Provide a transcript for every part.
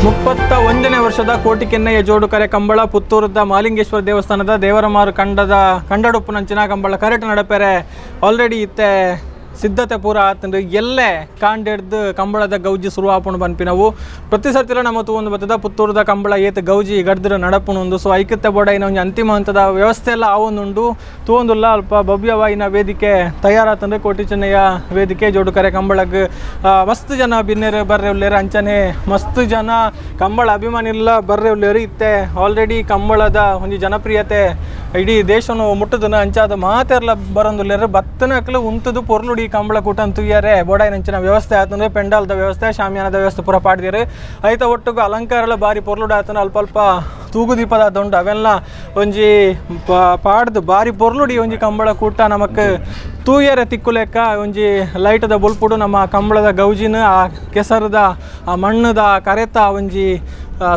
31ನೇ ವರ್ಷದ ಕೋಟಿಕೆನ್ನೆಯ ಜೋಡುಕರೆ ಕಂಬಳ ಪುತ್ತೂರದ ಮಾಲಿಂಗೇಶ್ವರ ದೇವಸ್ಥಾನದ ದೇವರಮಾರು ಕಂಡದ ಕಂಡಡುಪ್ಪುನಂಚಿನ ಕಂಬಳ ಕರೆಟ್ ನಡಪೆರೆ ಆಲ್ರೆಡಿ ಇತ್ತೆ ಸಿದ್ಧತೆ ಪೂರ ಆತಂದ್ರೆ ಎಲ್ಲೇ ಕಾಂಡೆಡ್ದು ಕಂಬಳದ ಗೌಜಿ ಶುರು ಆಪುಂಡು ಪನ್ಪಿನವು ಪ್ರತಿ ಸರ್ತಿಲ ನಮ್ಮ ತೂವೊಂದು ಬತ್ತದ ಪುತ್ತೂರದ ಕಂಬಳ ಏತ್ ಗೌಜಿ ಗಡ್ದ್ರ ನಡಪುಣುಂದು. ಸೊ ಐಕ್ಯತೆ ಬೋಡೈನ ಒಂಜಿ ಅಂತಿಮ ಹಂತದ ವ್ಯವಸ್ಥೆ ಎಲ್ಲ ಆವೊಂದುಂಡು ತೂವೊಂದುಲ್ಲ. ಅಲ್ಪ ಭವ್ಯವಾಯಿನ ವೇದಿಕೆ ತಯಾರಾತಂದ್ರೆ ಕೋಟಿ ಚೆನ್ನಯ್ಯ ವೇದಿಕೆ ಜೋಡುಕರೆ ಕಂಬಳಗ್ ಮಸ್ತ್ ಜನ ಬಿನ್ನೆರು ಬರ್ರೆ ಉಲ್ಲೇರು, ಅಂಚನೆ ಮಸ್ತ್ ಜನ ಕಂಬಳ ಅಭಿಮಾನಿಲ್ಲ ಬರ್ರೆ ಉಲ್ಲೇರು. ಇತ್ತೆ ಆಲ್ರೆಡಿ ಕಂಬಳದ ಒಂಜಿ ಜನಪ್ರಿಯತೆ ಇಡೀ ದೇಶನು ಮುಟ್ಟದನ ಅಂಚಾದ ಮಾತೆರ್ಲ ಬರೊಂದುಲ್ಲೇರು. ಬತ್ತನಕ್ಲು ಉಂತದು ಪೊರ್ಲುಡಿ ಕಂಬಳ ಕೂಟ ತುಯ್ಯಾರೆ ಬೋಡಾಯಿನಂಚಿನ ವ್ಯವಸ್ಥೆ ಆತಂದ್ರೆ ಪೆಂಡಾಲ್ದ ವ್ಯವಸ್ಥೆ ಶಾಮಿಯಾನದ ವ್ಯವಸ್ಥೆ ಪೂರ ಪಾಡ್ದಿರು. ಐತ ಒಟ್ಟುಗು ಅಲಂಕಾರಲ ಬಾರಿ ಪೊರ್ಲುಡು ಆತನ ಅಲ್ಪ ಅಲ್ಪ ತೂಗುದೀಪದ ದೊಂಡು ಅವೆಲ್ಲ ಒಂಜಿ ಪಾಡ್ದು ಬಾರಿ ಪೊರ್ಲುಡಿ ಒಂಜಿ ಕಂಬಳ ಕೂಟ ನಮಕ್ ತೂಯರೆ ತಿಕ್ಕುಲೆಕ್ಕ ಒಂಜಿ ಲೈಟದ ಬೊಲ್ಪುಡು ನಮ್ಮ ಕಂಬಳದ ಗೌಜಿನ ಆ ಕೆಸರದ ಆ ಮಣ್ಣದ ಕರೆತ ಒಂಜಿ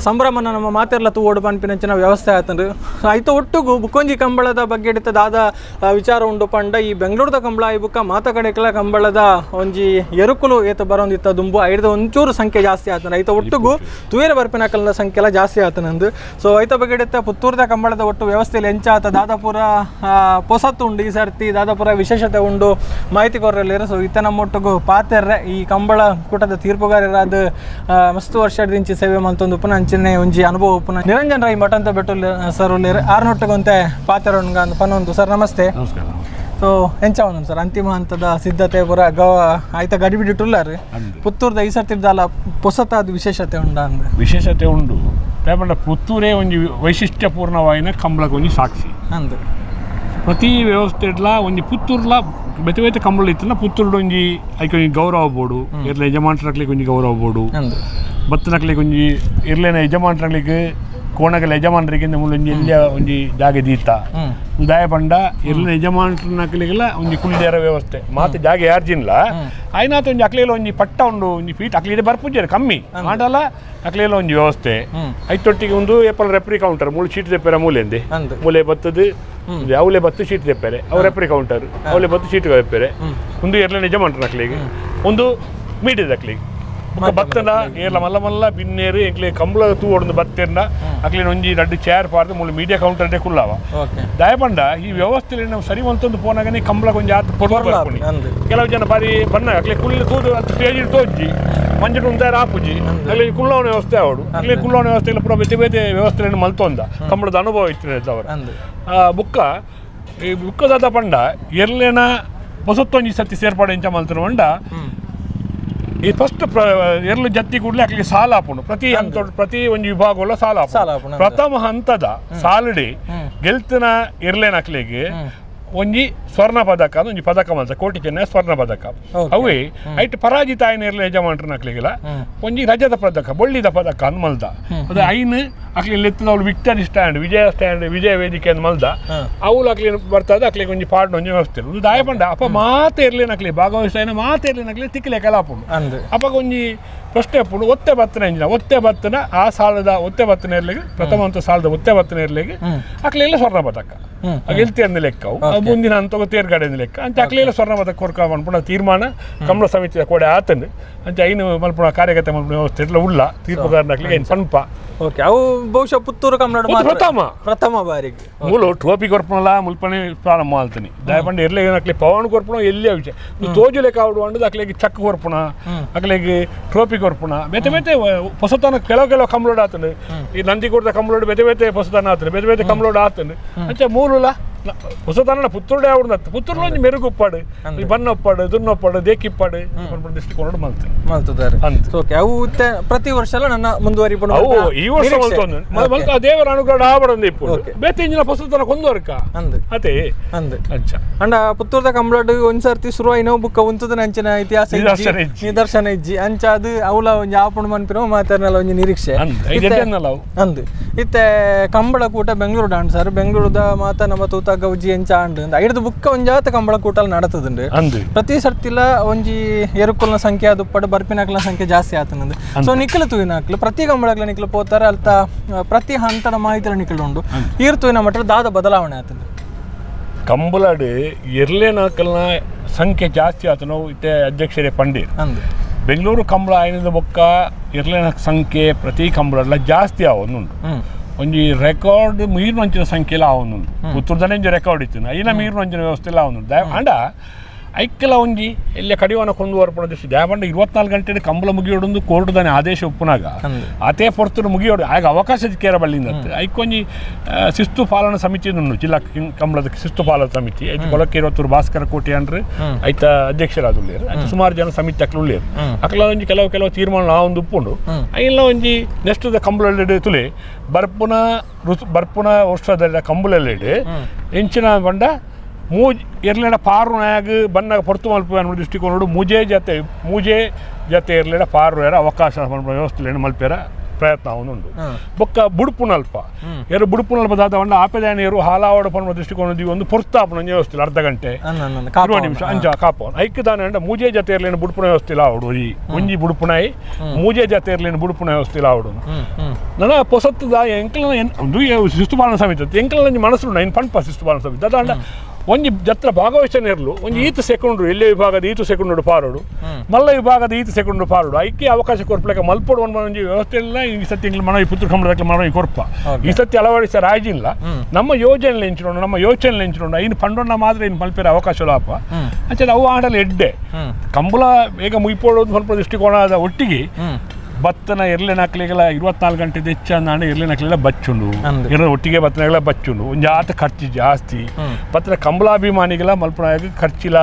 ಸಂಭ್ರಮನ ನಮ್ಮ ಮಾತೆರ್ಲ ತೂವೋಡು ಪನ್ಪಿನಂಚಿನ ವ್ಯವಸ್ಥೆ ಆತಂದ್ರೆ. ಐತ ಒಟ್ಟುಗು ಬುಕ್ಕೊಂಜಿ ಕಂಬಳದ ಬಗ್ಗೆ ದಾದ ವಿಚಾರ ಉಂಡು ಪಂಡ ಈ ಬೆಂಗಳೂರದ ಕಂಬಳ ಈ ಬುಕ್ಕ ಮಾತ ಕಡೆಕಲ ಕಂಬಳದ ಒಂಜಿ ಎರುಕುಲು ಏತ ಬರೋಂದಿತ್ತ ದುಂಬು ಐದ ಒಂಚೂರು ಸಂಖ್ಯೆ ಜಾಸ್ತಿ ಆತಂದ್ರೆ ಐತ ಒಟ್ಟುಗು ತುಯರ ಬರ್ಪಿನಕಲ್ನ ಸಂಖ್ಯೆ ಎಲ್ಲ ಜಾಸ್ತಿ ಆತನಂದು. ಸೊ ಐತ ಬಗ್ಗೆ ಪುತ್ತೂರದ ಕಂಬಳದ ಒಟ್ಟು ವ್ಯವಸ್ಥೆಯಲ್ಲಿ ಎಂಚಾತ ದಾದಾಪುರ ಪೊಸತ್ತು ಉಂಡು ಈ ಸರ್ತಿ ದಾದಾಪುರ ವಿಶೇಷತೆ ಉಂಡು ಮಾಹಿತಿ ಕೊರಲಿರ. ಸೊ ಇತ್ತ ನಮ್ಮೊಟ್ಟುಗು ಪಾತೆರ್ರೆ ಈ ಕಂಬಳ ಕೂಟದ ತೀರ್ಪುಗಾರರಾದ ಮಸ್ತು ವರ್ಷದಿಂಚಿ ಸೇವೆ ಮಲ್ತೊಂದು ಪುನಃ ಅಂಚನೆ ಒಂಜಿ ಅನುಭವ ಪುನಃ ನಿರಂಜನ್ ರೈ ಮಠಂತ ಬೆಟ್ಟು ಸರ್ ಉಲ್ಲೇರು ಆರ್ನೊಟ್ಟುಗೊಂತೆ ಪಾತೆರೊಂಗ ಪನೊಂದು. ಸರ್ ನಮಸ್ತೆ. ನಮಸ್ಕಾರ. ಸೊ ಎಂಚ ಒಂದು ಸರ್ ಅಂತಿಮ ಹಂತದ ಸಿದ್ಧತೆ ಪೂರ ಗವ ಆಯ್ತ ಗಡಿಬಿಡಿಟ್ಟುಲ್ಲಾರು ಪುತ್ತೂರ್ದ ಈ ಸರ್ತಿರ್ದಲ್ಲ ಪೊಸತಾದ ವಿಶೇಷತೆ ಉಂಡ ಅಂದ್ ವಿಶೇಷತೆ ಉಂಡು ಪಂಡ ಪುತ್ತೂರೇ ಒಂಜಿ ವೈಶಿಷ್ಟ್ಯಪೂರ್ಣವಾಯಿನ ಕಂಬಳಕ್ಕೆ ಒಂಜಿ ಸಾಕ್ಷಿ ಅಂದು. ಪ್ರತಿ ವ್ಯವಸ್ಥೆ ಇಡ್ಲ ಒಂಜಿ ಪುತ್ತೂರ್ಲ ಬೇತೆ ಬೇತೆ ಕಂಬಳ ಇತ್ತಲ್ಲ ಪುತ್ತೂರ್ಡು ಒಂಜಿ ಐಕ್ ಒಂಜಿ ಗೌರವ ಬೋಡು, ಇರ್ಲ ಯಜಮಾನ್ರಕ್ಲಿಗೆ ಒಂಜಿ ಗೌರವ ಬೋಡು, ಬತ್ತನಕ್ಲಿಗೆ ಒಂಜಿ ಇರ್ಲೇನ ಯಜಮಾನ್ರಕ್ಲಿಗೆ ಕೋಣಗಲ ಯಜಮಾನರಿಗೆ ಒಂಜಿ ಎಲ್ಲಿಯ ಒಂಜಿ ಜಾಗ ದೀತ ದಾಯ ಪಂಡ ಇರ್ಲಿನ ಯಜಮಾನ್ರನಕ್ಲಿಗೆಲ್ಲ ಒಂಜಿ ಕುಲ್ದೇರ ವ್ಯವಸ್ಥೆ ಮಾತು ಜಾಗ ಯಾರ್ಜಿನ್ಲ ಆಯ್ನಾತ ಒಂಜಿ ಅಕ್ಲೇಲ ಒಂಜಿ ಪಟ್ಟ ಉಂಡು ಒಂಜಿ ಫೀಟ್ ಅಕ್ಲಿದೆ ಬರ್ಪುಜಾರ ಕಮ್ಮಿ ಮಾಡಲ್ಲ ಅಕ್ಲೇಲ ಒಂಜಿ ವ್ಯವಸ್ಥೆ ಐತೊಟ್ಟಿಗೆ ಒಂದು Apple referee counter ಮೂಳು ಚೀಟ್ ತೆಪ್ಪೆರ ಮೂಲೆಂದೆ ಮೂಲೆ ಬತ್ತದು ಅವಲೇ ಬತ್ತು ಚೀಟ್ ತೆಪ್ಪೆರೆ ಅವು ರೆಫ್ರಿ ಕೌಂಟರ್ ಅವಲೇ ಬತ್ತು ಚೀಟ್ ತೆಪ್ಪೆರೆ ಒಂದು ಎರ್ಲಿನ ಯಜಮಾನ್ರನಕ್ಲಿಗೆ ಒಂದು ಮೀಡಿಯದ ಅಕ್ಲಿಗೆ ಬತ್ತನ ಏರ್ಲ ಮಲ್ಲ ಮಲ್ಲ ಬಿನ್ನೇರು ಎಂಕ್ಲೆ ಕಂಬಳ ತೂ ಹೊಡೆದು ಬತ್ತೇರ್ನ ಅಕ್ಲಿನ ಒಂಜಿ ರಡ್ಡು ಚೇರ್ ಪಾರ್ದು ಮೂಲು ಮೀಡಿಯಾ ಕೌಂಟರ್ ಕುಳ್ಳಾವ ದಯಪಂಡ ಈ ವ್ಯವಸ್ಥೆಯಲ್ಲಿ ನಾವು ಸರಿ ಒಂತೊಂದು ಪೋನಾಗನೆ ಕಂಬಳ ಒಂಜಿ ಆತ ಪೊರ್ಲು. ಕೆಲವು ಜನ ಬಾರಿ ಬಣ್ಣ ಅಕ್ಲೆ ಕುಳ್ಳಿ ತೂದು ಅದು ಸ್ಟೇಜ್ ತೋಜಿ ಮಂಜು ಉಂತಾರ ಆಪುಜಿ ಅಲ್ಲಿ ಕುಳ್ಳವನ ವ್ಯವಸ್ಥೆ ಅವಡು ಅಲ್ಲಿ ಕುಳ್ಳವನ ವ್ಯವಸ್ಥೆ ಎಲ್ಲ ಪೂರ ಬೇತೆ ಬೇತೆ ವ್ಯವಸ್ಥೆಯನ್ನು ಮಲ್ತೊಂದ ಕಂಬಳದ ಅನುಭವ ಇತ್ತು ಅವರ ಬುಕ್ಕ ಈ ಬುಕ್ಕದಾದ ಪಂಡ ಎರ್ಲೇನ ಹೊಸತ್ತೊಂಜಿ ಸತಿ ಸೇರ್ಪಾಡೆ ಎಂಚ ಮಲ್ತನ ಪಂಡ ಈ ಫಸ್ಟ್ ಎರ್ಲು ಜತ್ತಿ ಕೂಡಲೇ ಅಕ್ಲಿಗೆ ಸಾಲ ಹಾಪುಂಡು ಪ್ರತಿ ಹಂತ ಪ್ರತಿ ಒಂದು ವಿಭಾಗವಲ್ಲ ಸಾಲ ಹಾಪುಂಡು. ಪ್ರಥಮ ಹಂತದ ಸಾಲಡಿ ಗೆಲ್ತನ ಎರ್ಲೇನ ಅಕ್ಲಿಗೆ ಒಂಜಿ ಸ್ವರ್ಣ ಪದಕ ಒಂಜಿ ಪದಕ ಮಲ್ತ ಕೋಟಿ ಚೆನ್ನೈ ಸ್ವರ್ಣ ಪದಕ ಅವೇ ಐಟ್ ಪರಾಜಿತ ಆಯ್ನ ಎರ್ಲ ಯಜಮಾನ್ರನ ಅಕ್ಲಿಗೆಲ್ಲ ಒಂಜಿ ರಜತ ಪದಕ ಬೊಳ್ಳಿದ ಪದಕ ಅಂದ್ ಮಲ್ದ ಅದು ಐನ್ ಅಕ್ಲಿ ಲೆತ್ತದ ಅವಳು ವಿಕ್ಟರಿ ಸ್ಟ್ಯಾಂಡ್ ವಿಜಯ ಸ್ಟ್ಯಾಂಡ್ ವಿಜಯ ವೇದಿಕೆ ಅಂದ್ ಮಲ್ದ ಅವಳು ಅಕ್ಲಿ ಬರ್ತದ ಅಕ್ಲಿಗೆ ಒಂಜಿ ಪಾಡ್ ಒಂಜಿ ವ್ಯವಸ್ಥೆ ಒಂದು ದಾಯ ಪಂಡ ಅಪ್ಪ ಮಾತೆ ಇರ್ಲೇನ ಅಕ್ಲಿ ಭಾಗವಹಿಸ್ತಾಯಿನ ಮಾತೆ ಇರ್ಲೇನ ಅಕ್ಲಿ ತಿಕ್ಲೆಕಲ ಹಾಪುಂಡು. ಅಪ್ಪಗ ಒಂಜಿ ಪ್ರಶ್ನೆ ಅಪ್ಪುಂಡು ಒತ್ತೆ ಬತ್ತನ ಇಂಜಿನ ಒತ್ತೆ ಬತ್ತನ ಆ ಸಾಲದ ಒತ್ತೆ ಬತ್ತನ ಇರ್ಲಿಗೆ ಪ್ರಥಮ ಅಂತ ಸಾಲದ ಒತ್ತೆ ಬತ್ತನ ಇರ್ಲಿಗೆ ಅಕ್ಲೆಲ್ಲ ಸ್ವರ್ಣ ಪದಕ ಗೆಲ್ತಿ ಅಂದ ಲೆಕ್ಕವು ಮುಂದಿನ ಹಂತಗ ತೇರ್ಗಡೆ ಲೆಕ್ಕ ಅಂತ ಅಕ್ಲೆಲ್ಲ ಸ್ವರ್ಣ ಪದಕ ಕೊರ್ಕ ಮನ್ಪುಣ ತೀರ್ಮಾನ ಕಂಬಳ ಸಮಿತಿಯ ಕೋಡೆ ಆತಂದು ಅಂಚ ಐನು ಮಲ್ಪುಣ ಕಾರ್ಯಕರ್ತ ಮಲ್ಪುಣ ವ್ಯವಸ್ಥೆ ಎಲ್ಲ ಉಲ್ಲ ತೀರ್ಪುಗಾರನ ಅಕ್ಲಿಗೆ ಏನು ಪನ್ಪ. ಓಕೆ ಅವು ಬಹುಶಃ ಪುತ್ತೂರು ಕಂಬಳ ಪ್ರಥಮ ಪ್ರಥಮ ಬಾರಿಗೆ ಮೂಲು ಟ್ರೋಫಿ ಕೊರ್ಪುಣಲ ಮುಲ್ಪನೆ ಪ್ರಾರಂಭ ಮಾಡ್ತೀನಿ ದಯಪಂಡ ಎರ್ಲೆ ಅಕ್ಲಿ ಪವನ್ ಕೊರ್ಪುಣ ಎಲ್ಲಿಯ ವಿಷಯ ತೋಜು ಲೆಕ್ಕ ಆಡು ಅಂಡದು ಅಕ್ಲಿಗೆ ಚಕ್ ಕೊರ್ಪುಣ ಅಕ್ಲಿಗೆ ಟ್ರೋಫಿ ಕೊರ್ಪುಣ ಬೇತೆ ಬೇತೆ ಹೊಸತನ ಕೆಲವು ಕೆಲವು ಕಂಬಳೋಡು ಆತನು ಈ ನಂದಿಕೂಟದ ಕಂಬಳೋಡು ಬೇತೆ ಬೇತೆ ಹೊಸತನ ಆತನು ಬೇತೆ ಬೇತೆ ಕಂಬಳೋಡು ಆತನು ಅಂಚೆ ಮೂಲುಲ ಹೊಸತನ ಪುತ್ತೂರುಡೆ ಆವಡ್ದು ಪುತ್ತೂರು ಒಂಜಿ ಮೆರುಗುಪ್ಪಾಡು ಈ ಬನ್ನೊಪ್ಪಾಡು ದುನ್ನೊಪ್ಪಾಡು ದೇಕಿಪ್ಪಾಡು ದೃಷ್ಟಿಕೋನ ಮಲ್ತು ಮಲ್ತುದಾರೆ. ಓಕೆ ಅವು ಪ್ರತಿ ವರ್ಷ ನನ್ನ ಮುಂದುವರಿ ಅವು ಈ ವರ್ಷ ಮಲ್ತೊಂದು ಮಲ್ತ ದೇವರ ಅನುಗ್ರಹ ಆವಡೊಂದು ಇಪ್ಪು ಬೇತೆ ಇಂಜಿನ ಹೊಸತನ ಕೊಂದುವರ್ಕ ಅದೇ ಅಂದ್ ಅಂಚ ಅಂಡ ಪುತ್ತೂರ್ದ ಕಂಬಳಡ್ ಒಂದ್ಸರ್ತಿ ಶುರು ಆಯ್ನೋ ಬುಕ್ಕ ಉಂತದ ಅಂಚಿನ ಇತಿಹಾಸ ನಿದರ್ಶನ ಇಜ್ಜಿ ಅಂಚ ಅದು ಅವಲ ಒಂಜಿ ಆಪುಂಡು ಮನ್ಪಿನೋ ಮಾತಾಡ್ನಲ್ಲ ಒಂಜಿ ನಿರೀಕ್ಷೆ ಅಂದ್ ಇತ್ತೆ ಕಂಬಳ ಕೂಟ ಬೆಂಗಳೂರು ಡಾನ್ಸ್ ಸರ್ ಬೆಂಗಳೂರದ ಮಾತ ನಮ್ಮ ತೂತ ಗೌಜಿ ಎಂಚ ಆಂಡ್ ಐಡ್ದು ಬುಕ್ಕ ಒಂಜಾತ ಕಂಬಳ ಕೂಟಲ್ ನಡತದಂಡು ಪ್ರತಿ ಸರ್ತಿಲ ಒಂಜಿ ಎರುಕುಲ್ನ ಸಂಖ್ಯೆ ದುಪ್ಪಡು ಬರ್ಪಿನಕ್ಲ ಸಂಖ್ಯೆ ಜಾಸ್ತಿ ಆತನಂದು. ಸೊ ನಿಖಲು ತೂಯಿನಾಕ್ಲು ಪ್ರತಿ ಕಂಬಳಗ್ಲ ನಿಖಲು ಪೋತಾರೆ ಅಲ್ತ ಪ್ರತಿ ಹಂತದ ಮಾಹಿತಿ ನಿಖಲು ಉಂಡು ಈರ್ ತೂಯಿನ ಮಟ್ಟ ದಾದ ಬದಲಾವಣೆ ಆತಂದು ಕಂಬಳಡ್ ಎರ್ಲೇನಾಕಲ್ನ ಸಂಖ್ಯೆ ಜಾಸ್ತಿ ಆತನೋ ಇತ್ತೆ ಅಧ್ಯಕ್ಷರೇ ಪಂಡೀರ್ Bengaluru Kambala ಆಯ್ನದ ಬೊಕ್ಕ ಎರ್ಲೆನ ಸಂಖ್ಯೆ ಪ್ರತಿ ಕಂಬಳಲ್ಲ ಜಾಸ್ತಿ ಆವೊಂದುಂಡು ಒಂಜಿ ರೆಕಾರ್ಡ್ ಮೀರುನಂಚಿನ ಸಂಖ್ಯೆಲ ಆವೊಂದುಂಡು ಪುತ್ತೂರ್ದನೇ ಒಂಜಿ ರೆಕಾರ್ಡ್ ಇತ್ತು ಐನ ಮೀರುನಂಚಿನ ವ್ಯವಸ್ಥೆ ಆವೊಂದುಂಡು ಆಂಡ ಐಕ್ಕೆಲ ಒಂಜಿ ಎಲ್ಲ ಕಡಿವಾಣ ಕೊಂಡು ಬರ್ಪುನ ದೃಷ್ಟಿ ದಾಯಪಂಡ 24 ಗಂಟೆ ಕಂಬಳ ಮುಗಿಯೋಡೊಂದು ಕೋರ್ಟ್ದಾನೆ ಆದೇಶ ಉಪ್ಪುನಾಗ ಅತೇ ಪೊರ್ತುಡು ಮುಗಿಯೋಡು ಆಗ ಅವಕಾಶ ಕೇರ ಬಲ್ಲಿಂದ ಐಕೊಂಜಿ ಶಿಸ್ತು ಪಾಲನಾ ಸಮಿತಿ ಉಂಡು ಜಿಲ್ಲಾ ಕಂಬಳದ ಶಿಸ್ತು ಪಾಲನಾ ಸಮಿತಿ ಐತ ಕೊಲಕ್ಕೆ ಇರುವತ್ತೂರು ಭಾಸ್ಕರ ಕೋಟಿ ಅಂಡ್ರೆ ಐತ ಅಧ್ಯಕ್ಷರಾದುಳ್ಳೇರು ಐತ ಸುಮಾರು ಜನ ಸಮಿತಿ ಅಕ್ಲು ಉಳ್ಳೇರು ಅಕ್ಲ ಒಂಜಿ ಕೆಲವು ಕೆಲವು ತೀರ್ಮಾನ ಆ ಒಂದು ಉಪ್ಪುಂಡು ಐಲ್ಲ ಒಂಜಿ ನೆಕ್ಸ್ಟ್ ಕಂಬಳ ತುಲೆ ಬರ್ಪುನ ಋತು ಬರ್ಪುನ ವರ್ಷದ ಕಂಬಳಲ್ಲಿ ಎಂಚಿನ ಬಂಡ ಮೂಜ್ ಎರ್ಲೆಡ ಪಾರು ನಾಯಗ ಬನ್ನಾಗ ಪೊರ್ತು ಮಲ್ಪು ಅನ್ನೋ ದೃಷ್ಟಿಕೋನಡು ಮೂಜೆ ಜತೆ ಎರ್ಲೆಡ ಪಾರು ಯಾರ ಅವಕಾಶ ವ್ಯವಸ್ಥೆ ಮಲ್ಪೇರ ಪ್ರಯತ್ನ ಉಂಡು ಬೊಕ್ಕ ಬುಡುಪುನಲ್ಪ ಎರು ಬುಡುಪುನಲ್ಪ ದಾದ వంಡ ಆಪೆದಾನ ಎರು ಹಾಲಾವಡ ಪನ್ನುವ ದೃಷ್ಟಿಕೋನ ಒಂದು ಪೊರ್ತಾಪನ ವ್ಯವಸ್ಥೆ ಅರ್ಧ ಗಂಟೆ 20 ನಿಮಿಷ ಅಂಚ ಕಾಪೋನ್ ಐಕ್ದಾನ ಅಂಡ ಮೂಜೆ ಜತೆ ಎರ್ಲೇನು ಬುಡುಪುನ ವ್ಯವಸ್ಥೆ ಆವಡು ಈ ಒಂಜಿ ಬುಡುಪುನಾಯಿ ಮೂಜೆ ಜತೆ ಎರ್ಲೇನು ಬುಡುಪುನ ವ್ಯವಸ್ಥೆ ಆವಡು ನನ್ನ ಪೊಸತ್ತದ ಎಂಕಲ್ನ ಒಂದು ಶಿಸ್ತು ಪಾಲನ ಸಮಿತಿ ಎಂಕಲ್ನ ಮನಸ್ಸು ನೈನ್ ಪನ್ಪ ಶಿಸ್ತು ಪಾಲನ ಸಮಿತಿ ದಾದ ಒಂಜಿ ಜತ್ರ ಭಾಗವಹಿಸನೆ ಇರಲು ಒಂಜಿ ಈತ ಸೆಕೆಂಡ್ರು ಎಲ್ಲೇ ವಿಭಾಗದ ಈತು ಸೆಕೆಂಡು ಪಾರೋಡು ಮಲ್ಲ ವಿಭಾಗದ ಈತ ಸೆಕೆಂಡು ಪಾರೋಡು ಐಕೆ ಅವಕಾಶ ಕೊರ್ಪಲೇಕ ಮಲ್ಪೋಡು ಒಂಜಿ ವ್ಯವಸ್ಥೆ ಇಲ್ಲ ಈ ಸತಿ ಎಂಗ್ಲ ಮನವಿ ಪುತ್ರ ಕಂಬಳದಕ್ಕೆ ಮನವಿ ಕೊರ್ಪ ಈ ಸತಿ ಅಳವಡಿಸ ರಾಜಿಲ್ಲ ನಮ್ಮ ಯೋಜನೆ ಎಂಚಿನೋಡು ನಮ್ಮ ಯೋಚನೆ ಎಂಚಿನೋಡು ಐನು ಪಂಡೊಂಡ ಮಾತ್ರ ಇನ್ನು ಮಲ್ಪೇರ ಅವಕಾಶ ಲಾಪ ಅಂಚೆ ಅವು ಆಡಲು ಎಡ್ಡೆ ಕಂಬಳ ಬೇಗ ಮುಯ್ಪೋಡು ಸ್ವಲ್ಪ ದೃಷ್ಟಿಕೋನದ ಒಟ್ಟಿಗೆ ಬತ್ತನ ಎರ್ಲೆನ ಹಾಕ್ಲಿಗೆಲ್ಲ 24 ಗಂಟೆ ಹೆಚ್ಚ ನಾನು ಎರ್ಲೆನ ಹಾಕ್ಲಿಲ್ಲ ಬಚ್ಚುಂಡು ಎರ್ಲ ಒಟ್ಟಿಗೆ ಬತ್ತನಾಗೆಲ್ಲ ಬಚ್ಚುಂಡು ಒಂದು ಜಾತ ಖರ್ಚು ಜಾಸ್ತಿ ಬತ್ತನ ಕಂಬಳಾಭಿಮಾನಿಗೆಲ್ಲ ಮಲ್ಪನಾಗ ಖರ್ಚಿಲ್ಲ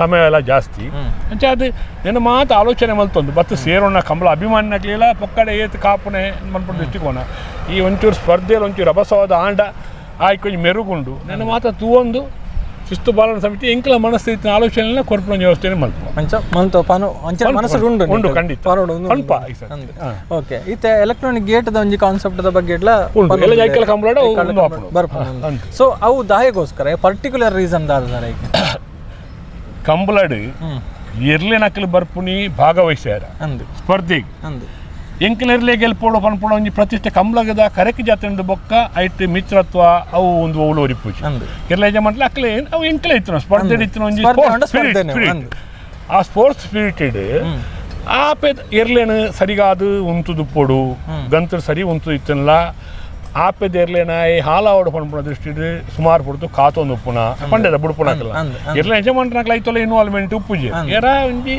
ಸಮಯ ಎಲ್ಲ ಜಾಸ್ತಿ ಅಂಚೆ ಅದು ನನ್ನ ಮಾತು ಆಲೋಚನೆ ಮಲ್ತೊಂದು ಬತ್ತ ಸೇರೋಣ ಕಂಬಳ ಅಭಿಮಾನಿ ಹಾಕ್ಲಿಲ್ಲ ಪಕ್ಕಡೆ ಏತು ಕಾಪುನೆ ಮಲ್ಪನ ದೃಷ್ಟಿಕೋನ ಈ ಒಂಚೂರು ಸ್ಪರ್ಧೆಯಲ್ಲಿ ಒಂಚೂರು ರಭಸವಾದ ಆಂಡ ಆಯ್ಕೊಂಜಿ ಮೆರುಗುಂಡು ನನ್ನ ಮಾತು ತೂವೊಂದು ಶಿಸ್ತು ಪಾಲನ ಸಮಿತಿ ಎಂಕಲ ಮನಸ್ಥಿತಿ ಆಲೋಚನೆ ಕೊರ್ಪುನ ವ್ಯವಸ್ಥೆನೆ ಮಲ್ಪ ಅಂಚ ಮಂತ ಪಾನು ಅಂಚ ಮನಸ್ಸು ಉಂಡು ಉಂಡು ಖಂಡಿತ ಪನ್ಪ ಓಕೆ ಇತ್ತೆ ಎಲೆಕ್ಟ್ರಾನಿಕ್ ಗೇಟ್ the ಒಂಜಿ ಕಾನ್ಸೆಪ್ಟ್ the ಬಗ್ಗೆ ಇಡ್ಲ ಉಂಡು ಎಲ್ಲ ಐಕಲ ಕಂಬಳಡ ಉಂಡು ಆಪುಂಡು ಬರ್ಪುಂಡು ಸೋ ಅವು ದಾಯಗೋಸ್ಕರ ಪರ್ಟಿಕ್ಯುಲರ್ ರೀಸನ್ ದಾದ ಸರ್ ಐಕೆ ಕಂಬಳಡ್ ಎರ್ಲೆನಕಲು ಬರ್ಪುನಿ ಭಾಗವಹಿಸ್ಯಾರ ಅಂದು ಸ್ಪರ್ಧೆಗೆ ಅಂದು ಎಂಕಲೆರ್ಲೆ ಗೆಲ್ಪೋಡು ಪನ್ಪೋಡು ಒಂಜಿ ಪ್ರತಿಷ್ಠೆ ಕಂಬ್ಲಗದ ಕರೆಕ್ ಜಾತ್ರೆ ಬೊಕ್ಕ ಐಟ್ ಮಿತ್ರತ್ವ ಅವು ಒಂದು ಓಲು ಒರಿಪೂಜೆ ಎರ್ಲೆ ಯಜಮಾನ್ಲ ಅಕ್ಲೆ ಅವು ಎಂಕಲೆ ಇತ್ತು ಸ್ಪರ್ಧೆ ಇತ್ತು ಒಂಜಿ ಸ್ಪಿರಿಟ್ ಆ ಸ್ಪೋರ್ಟ್ಸ್ ಸ್ಪಿರಿಟೆಡ್ ಆಪೆ ಎರ್ಲೇನು ಸರಿಗಾದು ಉಂತುದುಪ್ಪೊಡು ಗಂತರು ಸರಿ ಉಂತು ಇತ್ತನ್ಲ ಆಪೆದ ಎರ್ಲೇನ ಈ ಹಾಲಾವಡು ಪನ್ಪುನ ದೃಷ್ಟಿಡ್ ಸುಮಾರು ಪುಡ್ತು ಕಾತೊಂದು ಉಪ್ಪುನ ಪಂಡೆದ ಬುಡುಪುನಕಲ್ಲ ಎರ್ಲೆ ಯಜಮಾನ್ರನಕಲ ಐತೊಲ ಇನ್ವಾಲ್ವ್ಮೆಂಟ್ ಉಪ್ಪುಜೆ ಎರ ಒಂಜಿ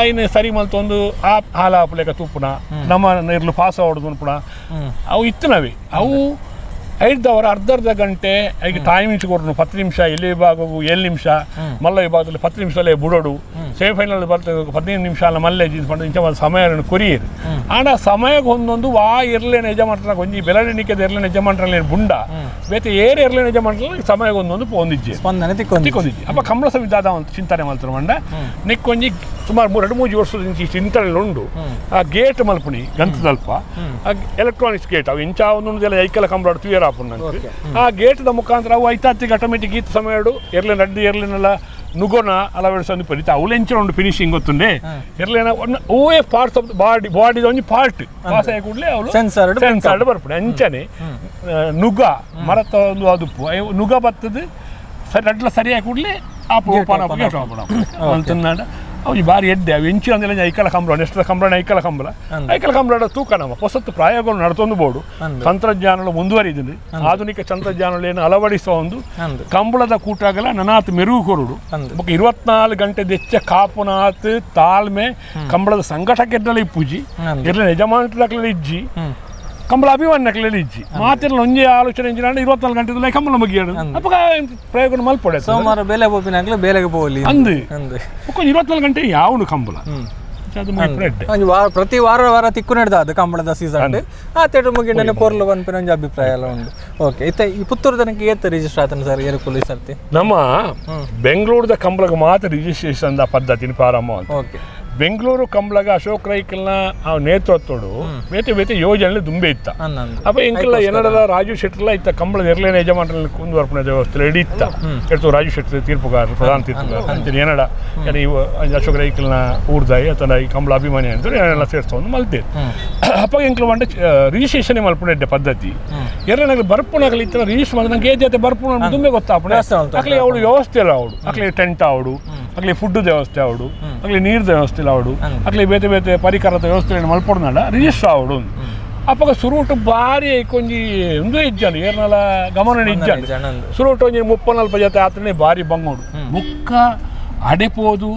ಇನ್ನು ಸರಿ ಮಲ್ತೊಂದು ಆ ಹಾಲ ಆಪುಲೆಕ ತುಪ್ಪುನ ನಮ್ಮ ಎರ್ಲು ಪಾಸ್ ಆವಡು ಉನ್ಪುನ ಅವು ಇತ್ತುನವೆ ಅವು ಐದವರ ಅರ್ಧ ಅರ್ಧ ಗಂಟೆ ಈಗ ಟೈಮ್ ಕೊಡನು 10 ನಿಮಿಷ ಎಲ್ಲಿ ವಿಭಾಗವು 7 ನಿಮಿಷ ಮಲ್ಲ ವಿಭಾಗದಲ್ಲಿ 10 ನಿಮಿಷದಲ್ಲೇ ಬುಡೋಡು ಸೆಮಿಫೈನಲ್ ಬರ್ತದೆ 15 ನಿಮಿಷ ಅಲ್ಲ ಮಲ್ಲೆ ಇಂಚ ಸಮಯ ಕೊರಿಯರು ಆಂಡ ಸಮಯಕ್ಕೆ ಒಂದೊಂದು ವಾ ಎರ್ಲೇನ ಯಜಮಾನ್ರ ಒಂಜಿ ಬೆಲಡಿನಿಕೆದ ಎರ್ಲೇನ ಯಜಮಾನ್ರಲ್ಲಿ ಬುಂಡ ಬೇತೆ ಏರ್ ಎರ್ಲೇನ ಯಜಮಾನ್ರಲ್ಲಿ ಸಮಯಕ್ಕೆ ಒಂದೊಂದು ಪೋಂದಿಜ್ಜೆ ಸ್ಪಂದನೆ ತಿಕ್ಕೊಂದಿಜ್ಜೆ ಅಪ್ಪ ಕಂಬಳ ಸಮಿತಿ ಆದ ಒಂದು ಚಿಂತನೆ ಮಲ್ತರು ಮಂಡ ನಿಕ್ಕೊಂಜಿ ಸುಮಾರು 2-3 ವರ್ಷದ ಚಿಂತನೆ ಉಂಡು ಆ ಗೇಟ್ ಮಲ್ಪುಣಿ ಗಂತದಲ್ಪ ಆ ಎಲೆಕ್ಟ್ರಾನಿಕ್ಸ್ ಗೇಟ್ ಅವು ಇಂಚ ಒಂದೊಂದು ಎಲ್ಲ ಐಕಲ ಕಂಬಳ ತುಯರ್ ಆ ಗೇಟ್ದ ಮುಖಾಂತರ ಅವು ಐತಾತಿಗೆ ಆಟೋಮೆಟಿಕ್ ಈತ ಸಮಯ ಎರ್ಲೇನ ಅಡ್ಡಿ ಎರ್ಲೇನೆಲ್ಲ ನುಗೋನ ಅಲವಡಿಸೊಂದು ಪರಿತ ಅವು ಎಂಚಿನ ಉಂಡು ಫಿನಿಶಿಂಗ್ ಗೊತ್ತುಂಡೆ ಎರ್ಲೇನ ಓವೇ parts of body body ಒಂಜಿ ಪಾರ್ಟ್ ಪಾಸ್ ಆಗಿ ಕೂಡಲೇ ಅವಳು ಸೆನ್ಸರ್ಡ್ ಬರ್ಪುಂಡು ಅಂಚನೆ ನುಗ್ಗ ಮರತ ಒಂದು ಅದುಪ್ಪು ನುಗ್ಗ ಬತ್ತದು ಸರಿ ಅಡ್ಲ ಸರಿಯಾಗಿ ಕೂಡಲೇ ಆಪು open gate open ಅಂತಂದ ಅವು ಬಾರಿ ಎಡ್ಡೆ ಅವು ಎಂಚಿನ ಅಂದ್ರೆ ಐಕಲ ಕಂಬಳ ನೆಕ್ಸ್ಟ್ ಕಂಬಳ ಐಕಲ ಕಂಬಳ ಐಕಲ ಕಂಬಳ ತೂಕ ನಮ್ಮ ಹೊಸತ್ತು ಪ್ರಾಯೋಗಗಳು ನಡ್ತೊಂದು ಬೋಡು ತಂತ್ರಜ್ಞಾನಗಳು ಮುಂದುವರಿದಿದೆ ಆಧುನಿಕ ತಂತ್ರಜ್ಞಾನಗಳನ್ನು ಅಳವಡಿಸುವ ಒಂದು ಕಂಬಳದ ಕೂಟಾಗಲ ನನಾತ್ ಮೆರುಗು ಕೊರಡು ಬೊಕ್ಕ 24 ಗಂಟೆ ದೆಚ್ಚ ಕಾಪುನಾತ್ ತಾಳ್ಮೆ ಕಂಬಳದ ಸಂಘಟಕೆಡ್ಡಲ ಇಪ್ಪುಜಿ ಎರ್ಲ ಯಜಮಾನದಕ್ಲೆಲ್ಲ ಇಜ್ಜಿ ಕಂಬಳ ಅಭಿಮಾನಕ್ಲೆಲ್ಲ ಇಜ್ಜಿ ಮಾತಿರ್ಲ ಒಂಜಿ ಆಲೋಚನೆ ಎಂಚಿನ 24 ಗಂಟೆ ಕಂಬಳ ಮುಗಿಯೋಡು ಅಪ್ಪ ಪ್ರಯೋಗ ಮಲ್ಪೊಡೆ ಸೋಮವಾರ ಬೇಲೆ ಪೋಪಿನಾಗ್ಲೇ ಬೇಲೆಗೆ ಪೋಲಿ ಅಂದು 24 ಗಂಟೆ ಯಾವನು ಕಂಬಳ ಪ್ರತಿ ವಾರ ವಾರ ತಿಕ್ಕು ನಡೆದ ಅದು ಕಂಬಳದ ಸೀಸನ್ ಆ ತೇಟರ್ ಮುಗಿಂಡನೆ ಪೊರ್ಲು ಪನ್ಪಿನ ಒಂಜಿ ಅಭಿಪ್ರಾಯ ಎಲ್ಲ ಉಂಡು ಓಕೆ ಇತ್ತೆ ಈ ಪುತ್ತೂರು ತನಕ ಏತ್ ರಿಜಿಸ್ಟರ್ ಆತನ ಸರ್ ಏರುಕುಲು ಈ ಸರ್ತಿ ನಮ್ಮ ಬೆಂಗಳೂರದ ಕಂಬಳಗೆ ಮಾತ್ರ ರಿಜಿಸ್ಟ್ರೇಷನ್ ಪದ್ಧತಿನ ಪ್ರಾರಂಭ ಓಕೆ ಬೆಂಗಳೂರು ಕಂಬಳಗ ಅಶೋಕ್ ರೈಕಲ್ನ ಆ ನೇತೃತ್ವಡು ಬೇತೆ ಬೇತೆ ಯೋಜನೆ ದುಂಬೆ ಇತ್ತ ಅಪ್ಪ ಎಂಕಲ್ಲ ಏನಡ ರಾಜು ಶೆಟ್ಟರ್ಲ ಇತ್ತ ಕಂಬಳದ ಎರ್ಲೇನ ಯಜಮಾನರಲ್ಲಿ ಮುಂದುವರ್ಪಣೆ ವ್ಯವಸ್ಥೆ ಎಡಿ ಇತ್ತ ಹೇಳ್ತು ರಾಜು ಶೆಟ್ಟರ್ ತೀರ್ಪುಗಾರರು ಪ್ರಧಾನ ತೀರ್ಪುಗಾರರು ಅಂತ ಏನಡ ಅಶೋಕ್ ರೈಕಲ್ನ ಊರ್ದಾಯಿ ಅಥವಾ ಈ ಕಂಬಳ ಅಭಿಮಾನಿ ಅಂತ ಏನೆಲ್ಲ ಸೇರಿಸೋದು ಮಲ್ತೇವೆ ಅಪ್ಪ ಎಂಕಲ್ వంట ರಿಜಿಸ್ಟ್ರೇಷನ್ ಮಲ್ಪುನ ಪದ್ಧತಿ ಎರಡನಾಗಲಿ ಬರ್ಪುನಾಗಲಿ ಇತ್ತ ರಿಜಿಸ್ಟರ್ ಮಾಡಿದ ನಂಗೆ ಏ ಜೊತೆ ಬರ್ಪುನ ದುಂಬೆ ಗೊತ್ತಾಪುಣ ಅಕ್ಲೆ ಅವಳು ವ್ಯವಸ್ಥೆ ಇಲ್ಲ ಅವಳು ಅಕ್ಲೆ ಟೆಂಟ್ ಅವಳು ಅಕ್ಲೆ ಫುಡ್ ವ್ಯವಸ್ಥೆ ಆವಡು ಅಕ್ಲೆ ನೀರು ವ್ಯವಸ್ಥೆ ಆವಡು ಅಕ್ಲೆ ಬೇತೆ ಬೇತೆ ಪರಿಕರದ ವ್ಯವಸ್ಥೆ ಮಲ್ಪೊಡ್ನಾಡ ರಿಜಿಸ್ಟರ್ ಆವಡು ಅಪ್ಪಗ ಸುರುಟು ಬಾರಿ ಕೊಂಜಿ ಒಂದೇ ಇಜ್ಜಾಂಡು ಏರ್ನಲ ಗಮನ ಇಜ್ಜಾಂಡು ಸುರುಟು ಒಂಜಿ 34 ಜೊತೆ ಆತನೇ ಬಾರಿ ಬಂಗೋಡು ಬುಕ್ಕ ಅಡೆಪೋದು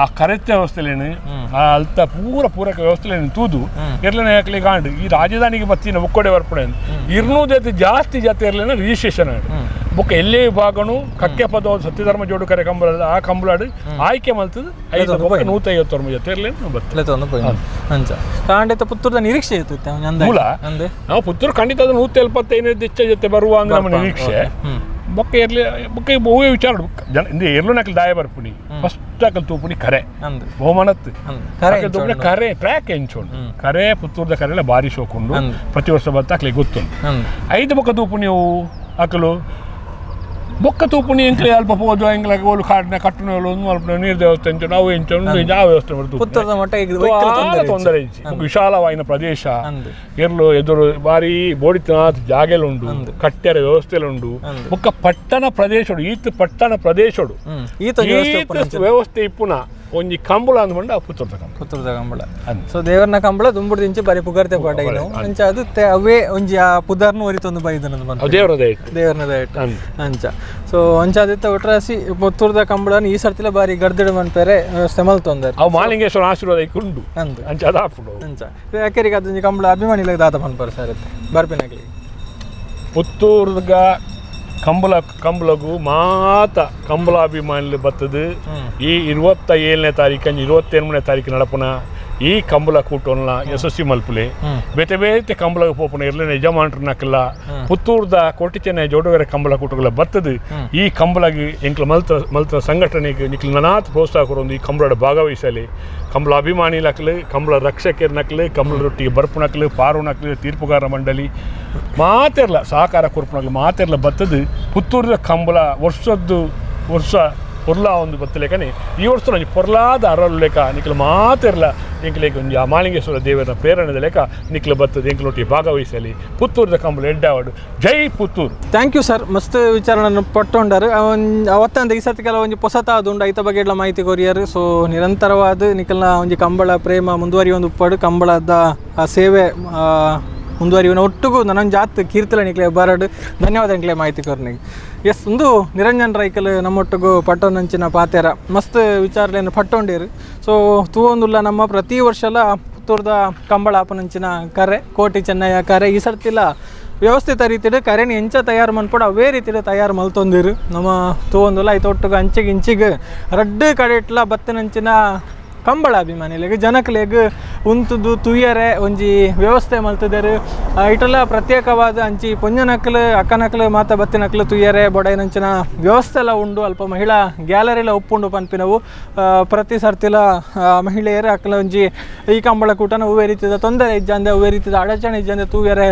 ಆ ಕರೆತ್ತ ವ್ಯವಸ್ಥೆಲೇನು ಆ ಅಲ್ತ ಪೂರ ಪೂರಕ ವ್ಯವಸ್ಥೆಲೇನು ತೂದು ಎರ್ಲನೆ ಹಾಕ್ಲಿ ಗಾಂಡು ಈ ರಾಜಧಾನಿಗೆ ಬತ್ತಿನ ಬುಕ್ಕೊಡೆ ಬರ್ಪಡೆ 200 ಜೊತೆ ಜಾಸ್ತಿ ಜೊತೆ ಇರಲಿನ ರಿಜಿಸ್ಟ್ರೇಷನ್ ಆಡು ಬುಕ್ಕ ಎಲ್ಲೇ ವಿಭಾಗನು ಕಕ್ಕೆ ಪದ ಸತ್ಯಧರ್ಮ ಜೋಡು ಕರೆ ಕಂಬಳ ಆ ಕಂಬಳಾಡು ಆಯ್ಕೆ ಮಲ್ತದ 150 ಜೊತೆ ಇರಲಿನ ಬರ್ತದೆ ಪುತ್ತೂರದ ನಿರೀಕ್ಷೆ ಇತ್ತು ಮೂಲ ನಾವು ಪುತ್ತೂರು ಖಂಡಿತ 175 ಹೆಚ್ಚ ಜೊತೆ ಬರುವ ಅಂದ್ರೆ ನಮ್ಮ ನಿರೀಕ್ಷೆ ಬೊಕ್ಕ ಇರಲಿ ಬೊಕ್ಕ ಬಹುವೇ ವಿಚಾರ ಜನ ಎರ್ಲು ನಕಲ್ ದಾಯ ಬರ್ಪುನಿ ಫಸ್ಟ್ ಅಕಲ್ ತೂಪುನಿ ಕರೆ ಬಹುಮಾನತ್ ತೂಪುನಿ ಕರೆ ಟ್ರ್ಯಾಕ್ ಎಂಚುಂಡು ಕರೆ ಪುತ್ತೂರ್ದ ಕರೆ ಎಲ್ಲ ಬಾರಿ ಶೋಕುಂಡು ಪ್ರತಿ ವರ್ಷ ಬತ್ತ ಅಕ್ಲೆ ಗೊತ್ತುಂಡು 5 ಬೊಕ್ಕ ತೂಪುನಿ ಅಕಲು ಬೊಕ್ಕ ತೂಪುನಿ ಎಂಕ್ಲೆ ಅಲ್ಪ ಪೋದು ಎಂಕ್ಲ ಓಲು ಕಾಡಿನ ಕಟ್ಟುನ ಅಲ್ಪ ನೀರು ದೇವಸ್ಥೆ ಎಂಚು ನಾವು ಎಂಚು ಆ ವ್ಯವಸ್ಥೆ ತೊಂದರೆ ಇಜ್ಜಿ ವಿಶಾಲವಾಯಿನ ಪ್ರದೇಶ ಎರ್ಲು ಎದುರು ಬಾರಿ ಬೋಡಿತನಾಥ್ ಜಾಗೆಲುಂಡು ಕಟ್ಟೆರ ವ್ಯವಸ್ಥೆಲುಂಡು ಬೊಕ್ಕ ಪಟ್ಟಣ ಪ್ರದೇಶಡು ಈತ ಪಟ್ಟಣ ಪ್ರದೇಶಡು ಈತ ವ್ಯವಸ್ಥೆ ಇಪ್ಪುನ ಒಂಜಿ ಕಂಬಳ ಅಂದ್ಕೊಂಡ ಪುತ್ತೂರ್ದ ಕಂಬಳ ಪುತ್ತೂರ್ದ ಕಂಬಳ ಸೊ ದೇವರನ ಕಂಬಳ ದುಂಬುಡು ದಿಂಚಿ ಬಾರಿ ಪುಗರ್ತೆ ಪಾಟ ಅಂಚ ಅದು ಅವೇ ಒಂಜಿ ಆ ಪುದರ್ನು ಒರಿತೊಂದು ಬೈದನ ದೇವರದ ದೇವರನ ದಯಟ್ಟು ಅಂಚ ಸೊ ಅಂಚಾದಿತ್ತ ಒಟ್ರಾಸಿ ಪುತ್ತೂರ್ದ ಕಂಬಳನ ಈ ಸರ್ತಿಲ ಬಾರಿ ಗರ್ದಿಡು ಮನ್ಪೇರೆ ವ್ಯವಸ್ಥೆ ಮಲ್ತೊಂದರೆ ಅವು ಮಾಲಿಂಗೇಶ್ವರ ಆಶೀರ್ವಾದ ಉಂಡು ಅಂಚ ಅದಾಪುಂಡು ಅಂಚ ಯಾಕೆರಿಗೆ ಅದೊಂಜಿ ಕಂಬಳ ಅಭಿಮಾನಿಗಳಿಗೆ ದಾತ ಮನ್ಪಾರೆ ಸರ್ ಬರ್ಪಿನಗ್ಲಿ ಪುತ್ತೂರ್ಗ ಕಂಬಳ ಕಂಬಳಗು ಮಾತ ಕಂಬಳಾಭಿಮಾನಿಲು ಬತ್ತದು ಈ 27ನೇ ತಾರೀಕು 28ನೇ ತಾರೀಕು ನಡಪುನ ಈ ಕಂಬಳ ಕೂಟೋನ್ಲ ಯಶಸ್ವಿ ಮಲ್ಪುಲೆ ಬೇತೆ ಬೇತೆ ಕಂಬಳಗ ಪೋಪುನ ಇರ್ಲಿನ ಯಜಮಾನ್ರನಕ್ಲ ಪುತ್ತೂರ್ದ ಕೋಟಿಚೆನ್ನೈ ಜೋಡುಗರೆ ಕಂಬಳ ಕೂಟಗಳ ಬತ್ತದು ಈ ಕಂಬಳಗೆ ಎಂಕ್ಲ ಮಲ್ತ ಮಲ್ತ ಸಂಘಟನೆಗೆ ನಿಕ್ಲು ನನಾತ್ ಪ್ರೋತ್ಸಾಹ ಕೊರೊಂದು ಈ ಕಂಬಳದ ಭಾಗವಹಿಸಲಿ ಕಂಬಳ ಅಭಿಮಾನಿ ನಕ್ಲು ಕಂಬಳ ರಕ್ಷಕರ ನಕ್ಲು ಕಂಬಳ ರೊಟ್ಟಿಗೆ ಬರ್ಪುನಕ್ಲು ಪಾರುನಕ್ಲು ತೀರ್ಪುಗಾರ ಮಂಡಳಿ ಮಾತೆರ್ಲ ಸಹಕಾರ ಕೊರ್ಪುನಕ್ಲು ಮಾತೆರ್ಲ ಬತ್ತದು ಪುತ್ತೂರ್ದ ಕಂಬಳ ವರ್ಷದ್ದು ವರ್ಷ ಪೊರ್ಲಾ ಒಂದು ಬತ್ತಲೇಕನೆ ಈ ವರ್ಷ ಒಂಜಿ ಪೊರ್ಲಾದ ಅರಳು ಲೇಖ ನಿಕ್ಲು ಮಾತೆರ್ಲ ಎಂಕ್ಲೇಕ ಒಂಜಿ ಆ ಮಾಲಿಂಗೇಶ್ವರ ದೇವರ ಪ್ರೇರಣೆದ ಲೇಖ ನಿಕ್ಲು ಬತ್ತದ ಎಂಕ್ಲೊಟ್ಟಿ ಭಾಗವಹಿಸಲಿ ಪುತ್ತೂರ್ದ ಕಂಬಳ ಎಡ್ಡಾವಡು ಜೈ ಪುತ್ತೂರು. Thank you sir, ಮಸ್ತ್ ವಿಚಾರಣೆ ಪಟ್ಟೊಂಡರು ಅವತ್ತಂದ ಈ ಸರ್ತಿ ಕೆಲವೊಂಜಿ ಪೊಸತ ಉಂಡು ಐತ ಬಗ್ಗೆ ಎಲ್ಲ ಮಾಹಿತಿ ಕೊರಿಯರು. ಸೊ ನಿರಂತರವಾದ ನಿಕಲ್ನ ಒಂಜಿ ಕಂಬಳ ಪ್ರೇಮ ಮುಂದುವರಿಯೊಂದು ಉಪ್ಪಾಡು ಕಂಬಳದ ಆ ಸೇವೆ ಮುಂದುವರಿಯುವ ಒಟ್ಟಿಗೂ ನನ್ನೊಂದು ಜಾತ್ ಕೀರ್ತಲ ನಿಕ್ಲೆ ಬರಡು. ಧನ್ಯವಾದ ನಿಕ್ಲೆ ಮಾಹಿತಿ ಕೊರ್ನಿಗೆ. ಎಸ್ ಒಂದು ನಿರಂಜನ್ ರೈಕಲ್ ನಮ್ಮೊಟ್ಟಿಗೂ ಪಟ್ಟೊಂದಂಚಿನ ಪಾತೇರ ಮಸ್ತ್ ವಿಚಾರಲೇನು ಪಟ್ಟೊಂಡೀರು. ಸೊ ತೂವೊಂದುಲ್ಲ ನಮ್ಮ ಪ್ರತಿ ವರ್ಷಲ ಪುತ್ತೂರ್ದ ಕಂಬಳ ಆಪನಂಚಿನ ಕರೆ ಕೋಟಿ ಚೆನ್ನಯ್ಯ ಕರೆ ಈ ಸರ್ತಿಲ ವ್ಯವಸ್ಥಿತ ರೀತಿಡು ಕರೆನ ಎಂಚ ತಯಾರು ಮನ್ಪೊಡು ಅವೇ ರೀತಿಡು ತಯಾರು ಮಲ್ತೊಂದಿರು ನಮ್ಮ ತೂವೊಂದುಲ್ಲ ಐತ ಒಟ್ಟಿಗೆ ಅಂಚಿಗೆ ಇಂಚಿಗೆ ರಡ್ಡು ಕಡೆಟ್ಲ ಬತ್ತಿನಂಚಿನ ಕಂಬಳ ಅಭಿಮಾನಿಲೆಗ್ ಜನಕ್ಲೆಗ್ ಉಂತುದು ತುಯ್ಯರೆ ಒಂಜಿ ವ್ಯವಸ್ಥೆ ಮಲ್ತದೇರು. ಇಟಲ ಪ್ರತ್ಯೇಕವಾದ ಅಂಚಿ ಪೊಂಜನಕ್ಲು ಅಕ್ಕನಕ್ಲು ಮಾತ ಬತ್ತಿನಕ್ಲು ತುಯ್ಯರೆ ಬೊಡೈನಂಚಿನ ವ್ಯವಸ್ಥೆ ಎಲ್ಲ ಉಂಡು. ಅಲ್ಪ ಮಹಿಳಾ ಗ್ಯಾಲರಿಲ ಒಪ್ಪುಂಡು ಪನ್ಪಿನವು ಪ್ರತಿ ಸರ್ತಿಲ ಮಹಿಳೆಯರು ಅಕ್ಕಲ ಒಂಜಿ ಈ ಕಂಬಳ ಕೂಟನ ಹೂವೇ ರೀತಿದ ತೊಂದರೆ ಇಜ್ಜಂದೆ ಹೂವೇ ರೀತಿದ ಅಡಚಣೆ ಇಜ್ಜಂದೆ ತೂಯರೆ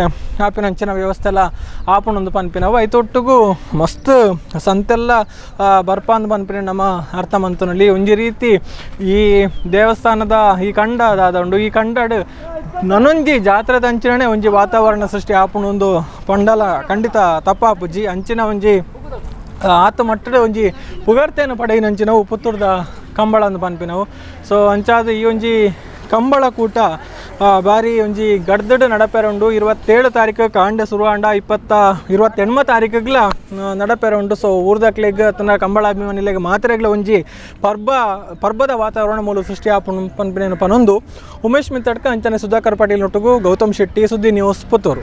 ಆಪಿನಂಚಿನ ವ್ಯವಸ್ಥೆ ಎಲ್ಲ ಆಪುಣೊಂದು ಪನ್ಪಿನವು. ಐತೊಟ್ಟಿಗೂ ಮಸ್ತ್ ಸಂತೆಲ್ಲ ಬರ್ಪಾಂದು ಪನ್ಪಿನ ನಮ್ಮ ಅರ್ಥ ಮಂತನಲ್ಲಿ ಒಂಜಿ ರೀತಿ ಈ ದೇವಸ್ಥಾನದ ಈ ಕಂಡ ದಾದ ಉಂಡು ಈ ಕಂಡಡು ನನೊಂಜಿ ಜಾತ್ರೆದ ಅಂಚಿನೇ ಒಂಜಿ ವಾತಾವರಣ ಸೃಷ್ಟಿ ಆಪುಣೊಂದು ಪಂಡಲ ಖಂಡಿತ ತಪ್ಪಾಪುಜಿ ಅಂಚಿನ ಒಂಜಿ ಆತ ಮಟ್ಟದ ಒಂಜಿ ಪುಗರ್ತೆಯನ್ನು ಪಡೆಯಿನಂಚಿನವು ಪುತ್ತೂರ್ದ ಕಂಬಳ ಅಂದ್ ಪನ್ಪಿನವು. ಸೊ ಅಂಚಾದ ಈ ಒಂಜಿ ಕಂಬಳ ಕೂಟ ಬಾರಿ ಒಂಜಿ ಗಡ್ದಡು ನಡಪೆರ ಉಂಡು. 27 ತಾರೀಕು ಕಾಂಡೆ ಸುರುವಾಂಡ 28 ತಾರೀಕುಗ್ಲ ನಡಪೆರ ಉಂಡು. ಸೊ ಊರ್ದಕ್ಲೆಗ್ ತನ್ನ ಕಂಬಳ ಅಭಿಮಾನಿಲೆಗ್ ಮಾತ್ರೆಗ್ಲ ಒಂಜಿ ಪರ್ಬದ ವಾತಾವರಣ ಮೂಲ ಸೃಷ್ಟಿ ಆಪುಂಡು ಪನ್ಪಿನ ಪನೊಂದು. ಉಮೇಶ್ ಮಿತ್ತಡ್ಕ ಅಂಚನೆ ಸುಧಾಕರ್ ಪಾಟೀಲ್ ನೊಟ್ಟುಗು ಗೌತಮ್ ಶೆಟ್ಟಿ, ಸುದ್ದಿ ನ್ಯೂಸ್, ಪುತ್ತೂರು.